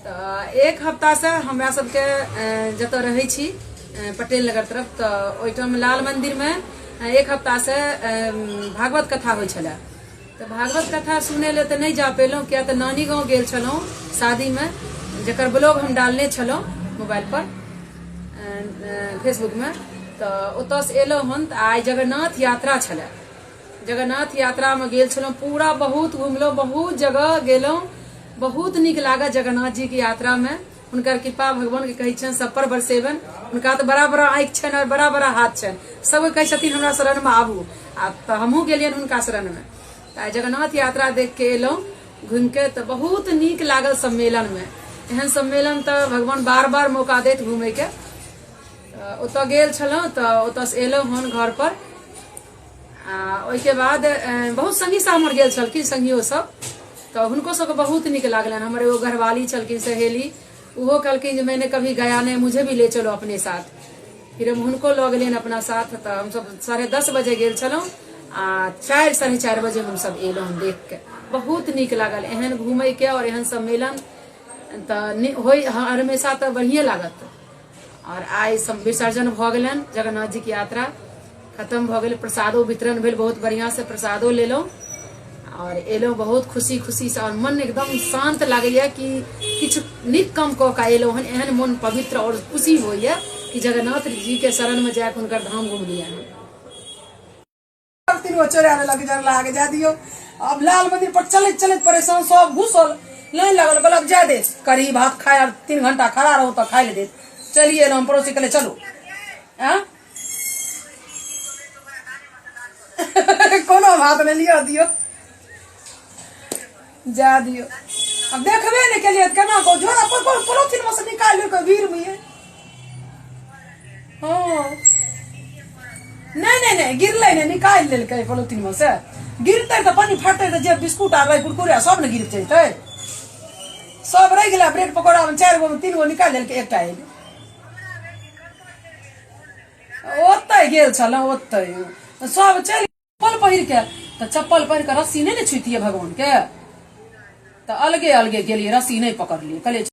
तऽ एक हफ्तासँ हमरा सबके जतऽ रहै छी पटेल नगर तरफ, तऽ ओहिठाम लाल मन्दिरमे एक हफ्तासँ भागवत कथा होइ छलै। तऽ भागवत कथा सुनै लए तऽ नहि जा पेलहुँ, किया तऽ नानी गाँव गेल छलहुँ शादीमे, जकर ब्लॉग हम डालने छलहुँ मोबाइल पर, फेसबुकमे। तऽ ओतऽसँ एलहुँ हन तऽ आइ जगन्नाथ यात्रा छलै। जगन्नाथ यात्रामे गेल छलहुँ, पूरा बहुत घुमलहुँ, बहुत जगह गेलहुँ, बहुत नीक लागल जगन्नाथ जीके यात्रामे। हुनकर कृपा भगवानके कहै छनि सब पर बरसेबनि। हुनका तऽ बड़ा बड़ा आँखि छनि आओर बड़ा बड़ा हाथ छनि, सबके कहै छथिन हमरा शरणमे आबू। आ तऽ हमहूँ गेलियनि हुनका शरणमे। तऽ आइ जगन्नाथ यात्रा देखके एलहुँ घुमिके, तऽ बहुत नीक लागल सम्मेलनमे। एहन सम्मेलन तऽ भगवान बार बार मौका देत घुमैके। ओतऽ गेल छलहुँ तऽ ओतऽसँ एलहुँ हन घर पर। आ ओहिके बाद बहुत संगी सब हमर गेल छलखिन, संगियो सब, तऽ हुनको सबके बहुत नीक लागलनि। हमर एगो घरवाली छलखिन सहेली, ओहो कहलखिन जे मैंने कभी गया नहीं, मुझे भी ले चलो अपने साथ। फिर हम हुनको लऽ गेलियनि अपना साथ। तऽ हमसब 10:30 बजे गेल छलहुँ आ 4, 4:30 बजे हमसब एलहुँ देख के। बहुत नीक लागल। एहन घूमैके आओर एहन सम्मेलन तऽ होइ हमेशा तऽ बढ़िए लागत। आओर आइ सब विसर्जन भऽ गेलनि, जगन्नाथ जीके यात्रा खतम भऽ गेल, प्रसादो वितरण भेल, बहुत बढ़िआँ से प्रसादो लेलहुँ आओर एलहुँ बहुत खुशी खुशीसँ। आओर मन एकदम शान्त लागैए कि किछु नीक काम कऽ कऽ एलहुँ हन। एहन मन पवित्र आओर खुशी होइए कि जगन्नाथ जीके शरणमे जाकऽ हुनकर धाम घुमलियै हन। तीन गो चोरा लेलक जरला के, जा दियौ। अब लाल मंदिर पर चलैत चलैत परेशान, सब घुसल नहीं लगल, कहलक जा दे, कढ़ी भात खाय और 3 घंटा खड़ा रहू तऽ खाय ले देत। चलिए एलहुँ, पड़ोसी कहले चलू। आँ? कोनो भात नहि लिअ दियौ, जा दियौ। अब देखबे नहि केलियै तऽ केना कहू। झोरा पर पोलोथीन मे से निकालि लेलकै भीड़ मे। हँ, नहि नहि नहि, गिरलै नहि, निकालि लेलकै पोलोथीन मे से। गिरतै तऽ पानि फाटतै तऽ जे बिस्कुट आर रहै, कुरकुरे सब ने गिर जैतै, सब रहि गेलै। ब्रेड पकौड़ा मे 4 गो मे 3 गो निकालि लेलकै, एकटा एलै। ओतै गेल छलहुँ, ओतै सब चलि चप्पल पहिर के, तऽ चप्पल पहिर के रस्सी नहि ने छुतियै भगवान के, तऽ अलगे अलगे गेलियै, रस्सी नहि पकड़लियै, कहलियै।